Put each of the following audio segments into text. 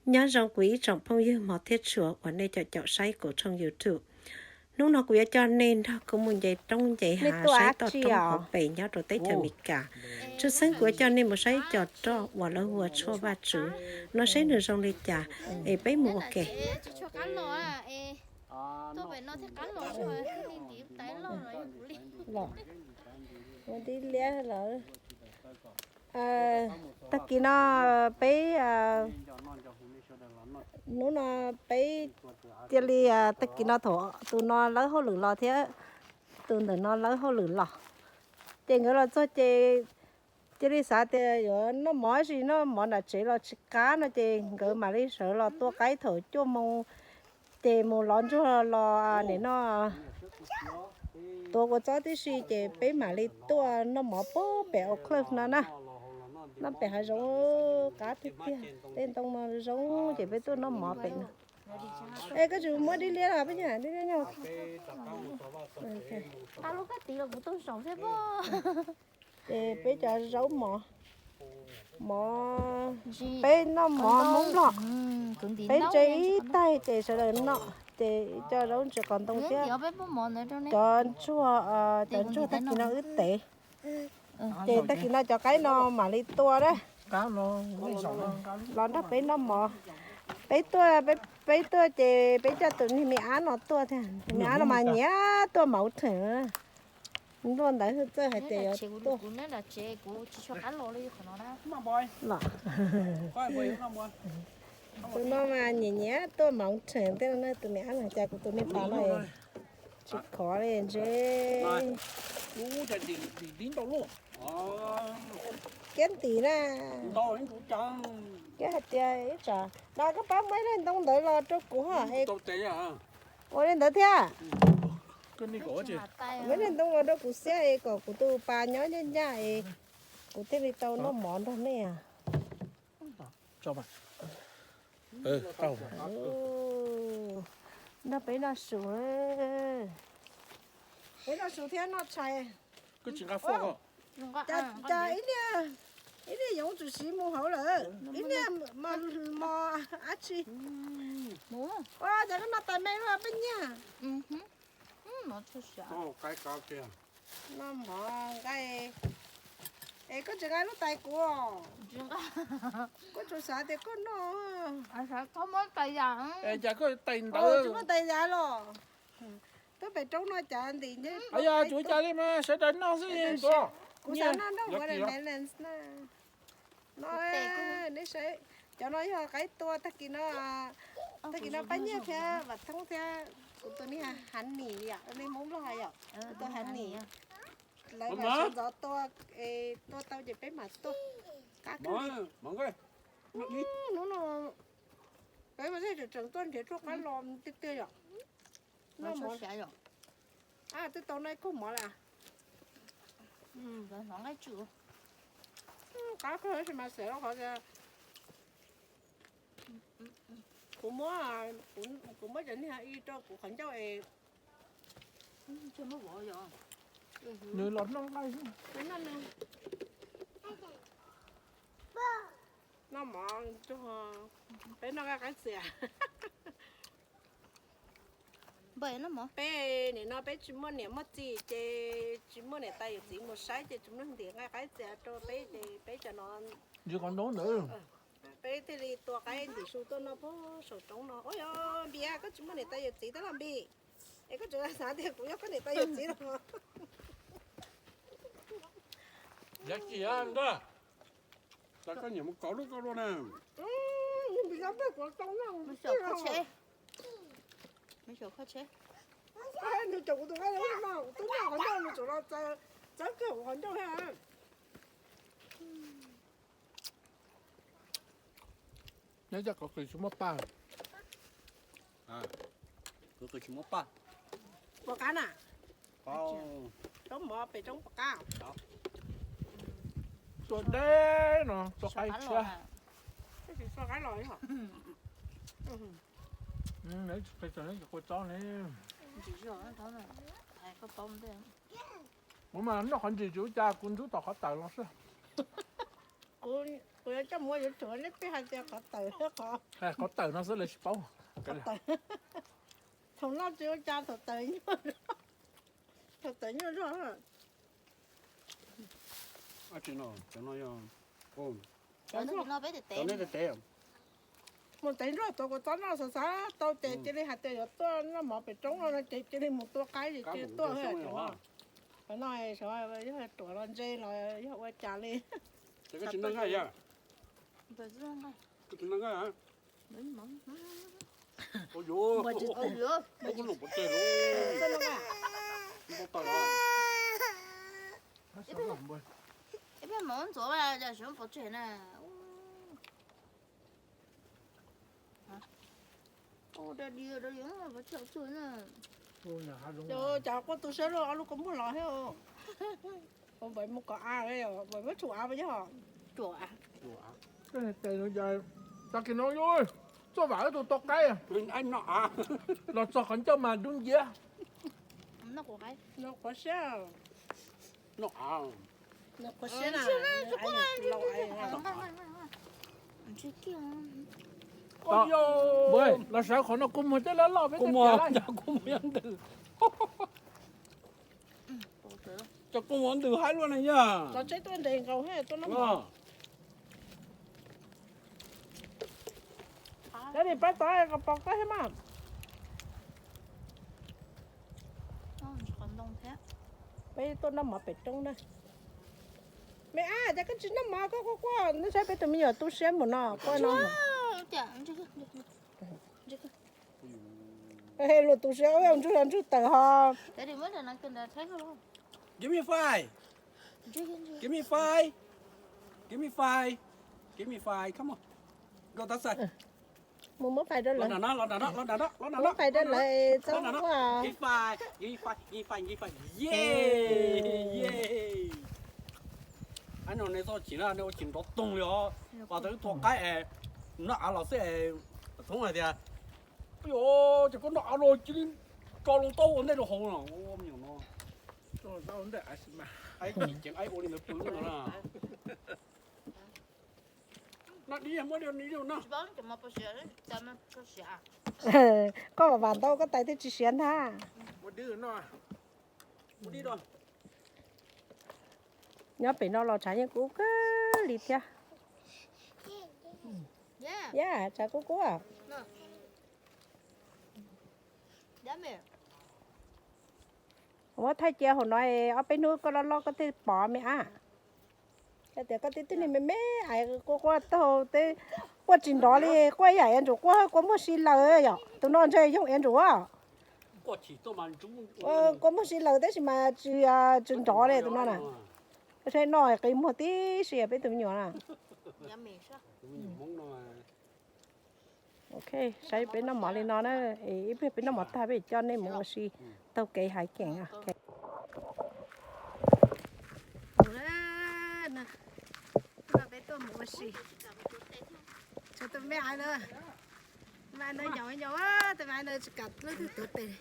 Nyob zoo kuv ib tsoom phooj ywg hmov thiab tshua uas nej caum caum saib kuv tshooj YouTube. Hnub no kuv yuav coj nej nrog kuv mus nce roob nce hav saib toj roob hauv pes nyob rau teb chaws Amelikas. Tshwj xeeb kuv yuav coj nej mus saib cov roj uas lawv hu ua tshuaj Vajtswv no seb nws zoo li cas, es peb mus ua ke. Tag kis no peb, hnub no peb cia li, tag kis no thaum tus no lawb hauj lwm los thiab tus ntawm no lawb hauj lwm los, ces nkawd los txog ces cia li xav tias yuav noj mov, tab sis noj mov nram tsev los tsis qab no ces nkawd mam li sawv los tua qaib thaum cuaj moo, ces mus lov ntsuag los nim no tuav kua txob tib si ces peb mam li tuaj noj mov puag pem au club no na. Noj pem hav zoov qab tiag tiag, tej ntoo no zoo ces peb tuaj noj mov pem no. Es koj tsis muab dib liab los peb nyob dib liab nyob. Ces peb cov zaub mov, mov, peb noj mov Hmoob Nplog, peb ntse ib taig ces sawv daws noj, ces cov zaub ntsis qos ntoo thiab cov ntsuag, cov ntsuag tag kis no wb tev. Ces tag kis no cov qaib no mam li tua na, los nrog peb noj mov. Peb tuaj, peb tuaj ces peb coj tus niag me ab no tuaj thiab, tus me ab no mas nyiam tuaj mountain. Ntuj ntawd hwj txawj hais tias yuav tuaj los. Tus no mas nyiam nyiam tuaj mountain thiab no, tus me ab no, cas kuv tus me pas no tsis khov li ntshe. Kiab ntim na. Kiab hais tias ib tsam no koj pab muab ib leeg ntoo ntawd los rau kuv ho. Ua li ntawd thiab. Muab ib leeg ntoo los rau kuv xiab es kom kuv tus pas nyob ncaj ncaj es kuv thiaj li tau noj mov nrog nej. Nrog peb noj su, peb noj su thiab noj tshais. Cas ib niag, ib niag yoov tsum siv mus hauv lawm, ib niag mos ab tsi. Ua cas koj noj tais me luaj peb nyiag. Noj mov nqaij, es koj tsis nqa lub tais kuv, koj tsuas xav tias koj noj. Cas koj tais ntawd tsis muaj tais yav los. Tuaj pem roob no cas ntim nce. Yog tsuas cas li mas sawv daws noj xwb. Kuv xav noj nrog watermelons na. No, nej saib, cov no yog qaib tua tag kis no, tag kis no pab nyiaj thiab vam thoob thiab kuv tus niag honey yom, li Hmoob Nplog hais yom, kuv tus honey. Lawv mam sawv ntxov tua, tua tau ces peb mam tuaj. Qab kawg li. Hnub no peb mas tseem tseem tuaj nrhiav tshuaj qab los tiag tiag yom. Noj mov, twb tau noj ib khub mov lawm. Qab kawg tab sis mas xav rau qhov tias kuv muab, kuv muab cov niag i rau kuv qhov ncauj es nws los noj nqaij. Noj mov, peb noj nqaij qaib txias. Peb nim no peb tsis muaj niam muaj txiv ces tsis muaj niam tais yawm txiv mus saib ces tsis muaj ntim nqaij qaib txias rau peb ces peb cov no, peb thiaj li tua qaib ntim su tuaj noj puag saum roob no. Ua yog Npis, koj tsis muaj niam tais yawm txiv thiab los Npis? Es koj tseem xav tias kuv yog koj niam tais yawm txiv los? Yog koj niam mus kov lub koj luaj na. Npis, koj pab kuv tau noj. Nws caum kuv tus nqaij no, kuv twb noj qhov ncauj nws tseem los txawb kiag kuv qhov ncauj thiab. Nyob cov kov kis tsis muaj paj. Kov kis tsis muaj paj. Puas qab na? Roob mov pem roob puas qab? Tua deb no tua qaib tshiab. Tab sis tua qaib los li hos. Qhia txog neb cov kua txob ne. Kuv mas noj qhov ntsis tsis ua cas, kuv ntxub tom qhov tawm los xwb. Kuv Yuav coj mus yuav tsum nej peb hais tias qhov tawm, qhov tawm no xwb lawv tsis paub. Thaum no tsis ua cas, thaum tawm nyuaj, thaum tawm nyuaj zog. Mus tev ntsuag tuav kuv txob noj xav xav tau ces cia li hais tias yuav tuaj noj mov pem roob no ces cia li mus tua qaib ces cia li tuaj. Qhov no yog ruam los ntse los yog ua cas li. Ib pliag mov ntxuav mas yog pov tseg na. Cas quaj tu siab luaj, ob lub kua muag los thiab. Npawg mus kom av, npawg muab tsum av pas yog. Tag kis no txoj vam wb tus tua qaib los txog qhov ncauj mas dub nciab. Qhuav siab. Los sawv qhov no kua muag tej loj loj peb kua muag ntws. Cov kua muag ntws haib luaj na yog. Pab tod pos koj thiab mas. Peb tuaj noj mov pem roob na. Me ab, cas koj tsis noj mov koj quaj quaj, nej saib peb tus me nyuam tu siab mus no quaj no. Luag tu siab ua ntsuj ntsuj tawm ho. Give me five. Give me five. Give me five. Give me five. Come on. Go that side. Mus muab fais rau lawv. Los nram no, los nram no, los nram no, los nram no. Muab fais rau lawv txhob quaj. Give me five. Give me five. Give me five. Give me five. Yeah. Yeah. Ab, no nej txhob chim na, nej ua chim nrov toog li os. Pas tau wb tua qaib es noj av los xwb es thoob hais tias, ua cas koj noj av los cia li tso loo taub ua ntej rau hauv no. Ua me nyuam no. Aib chim ceev aib ua li ntawd pw no na. Noj dib muab dib no. Koj vam vam ntau koj tais thiaj tsis siav ntag. Nyob pem no los tshav yeej kub kawg li thiab. Yaj, tshav kub kub. Muab thaij cia hauv no, ob peb hnub koj loj loj koj thiaj pom me ab. Tias koj tib tug niag me me es quaj quaj taug teb, quaj tsis nrov li, quaj ib yam Ev Ntsum quaj, kua muag si lawm yom, tus no ntshe yoog Ev Ntsum. Kua muag si lawm tab sis mas tsis, tsis nrov li tus no na. Saib noj qi muag tib si peb tus me nyuam na. Ok, saib peb noj mov li no na, es ib pliag peb noj mov tag peb coj nej mus ua si taug kev haiv keem. Peb tuaj mus ua si. Tshuav tus me aiv na, me aiv ntawd nyaum nyaum, tus me aiv ntawd tsis kam lub twg tuav tes.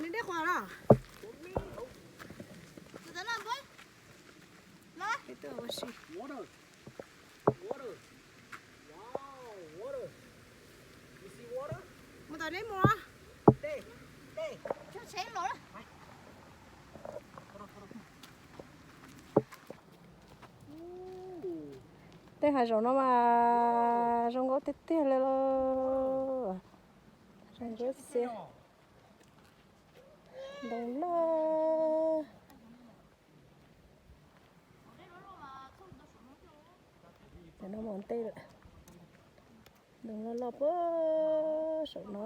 Neb dej quas los? Peb tuaj ua si. Mus tom neb mus. Tej hav zoov no mas zoo nkauj tiag tiag li lauj. Zoo nkauj xiab. Ntoo loj. Cov no mus ntej lawm. Ntoo loj loj puag saum no.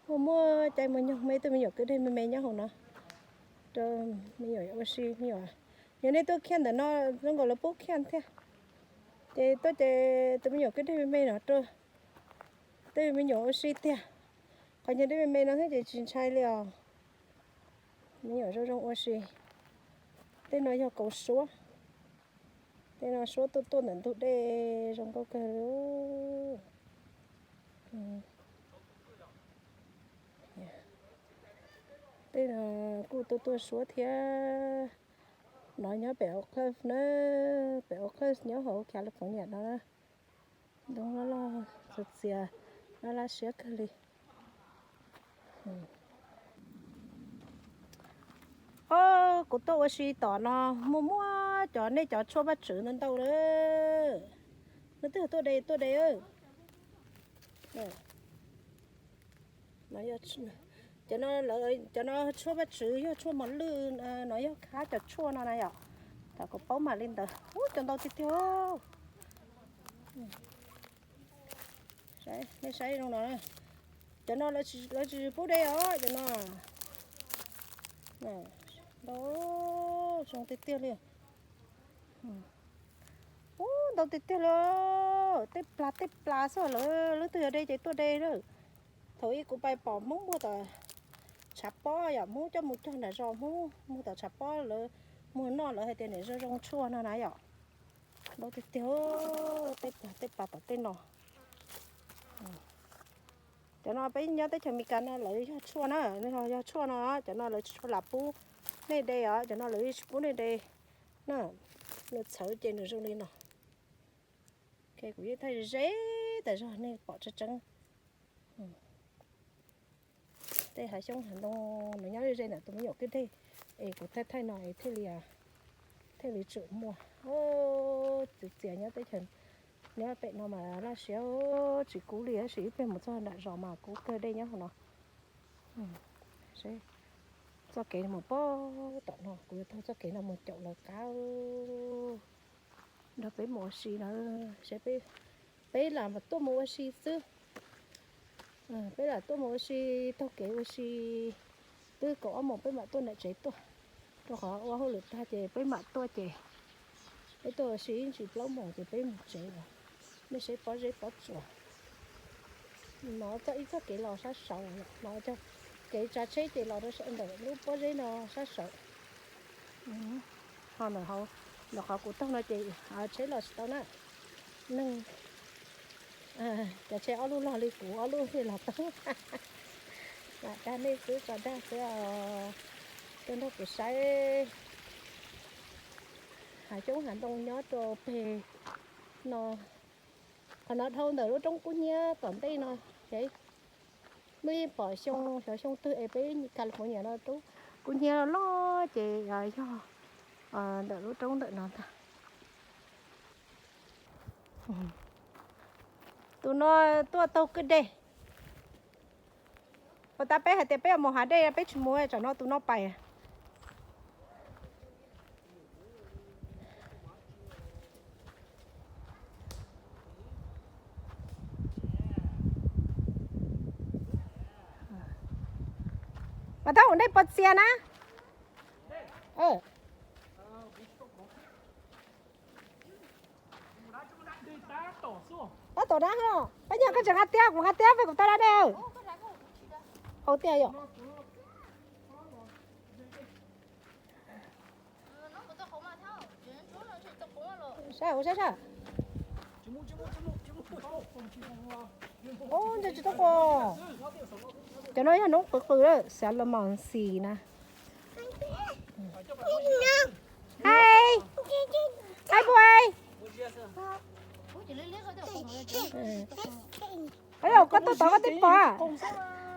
Muaj muaj cai muag nyoog, muaj ib tug me nyuam kwv deg me me nyob hauv no. Rau me nyuam ua si, me nyuam, yog nej tuaj khiaj ntawm no zoo nkaus lawv pub khiaj thiab. Ces tuaj ces tus me nyuam kwv deg me me no rau tej me nyuam ua si tiag. Qhov nyuag dej me me no thiab ces tsis ntshai li os. Me nyuam zoo zoo ua si. Tej no yog kaus suab. Tej no suab tuaj tuaj ntawm ntug dej zoo nkauj kawg li. Tej no kuj tuaj tuaj suab thiab. No nyob pem Oak Cliff na, pem Oak Cliff nyob hauv California no na. Ntoo loj loj txias txias, laj laj siab kawg li. Os, kuv tuaj ua si tom no muaj muaj cov nej cov tshuaj Vajtswv ntau ntau lawm. No twb tuaj de tuaj de. Cov no, cov no tshuaj Vajtswv yog tshuaj mos lwj, no yog khab cov tshuaj no na yom. Tam kuv paub mam li ntawd. Ub, cov ntau tiag tiag. Nej saib zoo no, cov no lawv tsis pub de os cov no. Ntau, zoo tiag tiag li. Ub, ntau tiag tiag li. Tej plas tej plas xwb, lawv leej twg yog de ces tuaj de lawm. Thaum ub kuv pais pom Hmoob muag tom tshav pob yom, Hmoob coj mus cog nram zos, Hmoob muag tom tshav pob, lawv muag noj, lawv hais tias niam zoo zoo tshuaj no na yom. Ntau tiag tiag, tej plas tej plas tom tej no. Cov no peb nyob teb chaws Amelikas no lawv yog tshuaj na, yog tshuaj no, cov no lawv tsis lam pub nej de os, cov no lawv tsis pub nej de na. Nws txhawv ces nws zoo li no. Kuv yeej thaij ze tas zog nej pom tseeb tseeb. Tej hav xyoob hav ntoo no nyob ze ntawm tus me nyuam kwj deg, es kuv thaij thaij no es thiaj li, thiaj li tseem muaj. Txias txias nyob teb chaws, nyob pem no mas laj siab tsis kub li, tab sis ib pliag mus txog nram zos mas kub kawg, dej nyob hauv no. Txoj kev mus pog tom no, kuv yuav taug txoj kev no mus caum lawv qab. Nrog peb mus ua si na, seb peb lam tuaj mus ua si xwb. Peb lam tuaj mus ua si, taug kev ua si, twb kaum ob moos peb mam tuaj nram tsev tuaj, rau qhov ua hauj lwm tag ces peb mam tuaj ces peb tuaj ua si ib ntsis plaub moos ces peb mus tsev lawm. Nej saib pob zeb pob tsuas, no txoj ib txoj kev los sab saud, no cog kev tsav tsheb ces los rau sab ntawm lub pob zeb no sab saud. Ho ntawm hauv, ntawm qhov kuv taug no ces tsheb los tsis tau na. Neeg, cov tsheb ob lub log li kuv ob lub thiaj los tau. Lam dag nej xwb, tso dag xwb os. Tuaj nrog kuv saib hav xyoob hav ntoo nyob rau peg no. Qhov no dhau ntawm lub roob kub hnyiab tom ntej no. Muaj ib pom xyoo, xyov xyoo twg es peb California no roob kub hnyiab loj ces yog ntawm lub roob ntawm no ntag. Tus no tuaj taug kwj deg. Puas tas peb hais tias peb yuav mus hav dej, peb tsis mus, tsam no tus no pais. Mas thab hauv nej pov txia na. Tab tom dab, peb nyuag koj tseem nqa tiab, kuv nqa tiab peb kuv tau dab dej. Hauv tiag yom. Saib hauv saib saib. Ub, ntshe tsis tau qos. Cov no yog noob qws qws, Salomon seed na. Hi. Hi boy. Ov, koj tuaj tod koj twb pom,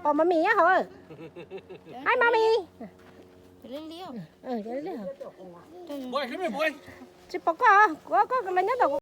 pom Mami nyob hauv. Hi Mami. Tsis pom koj, kuv koj los nyob tom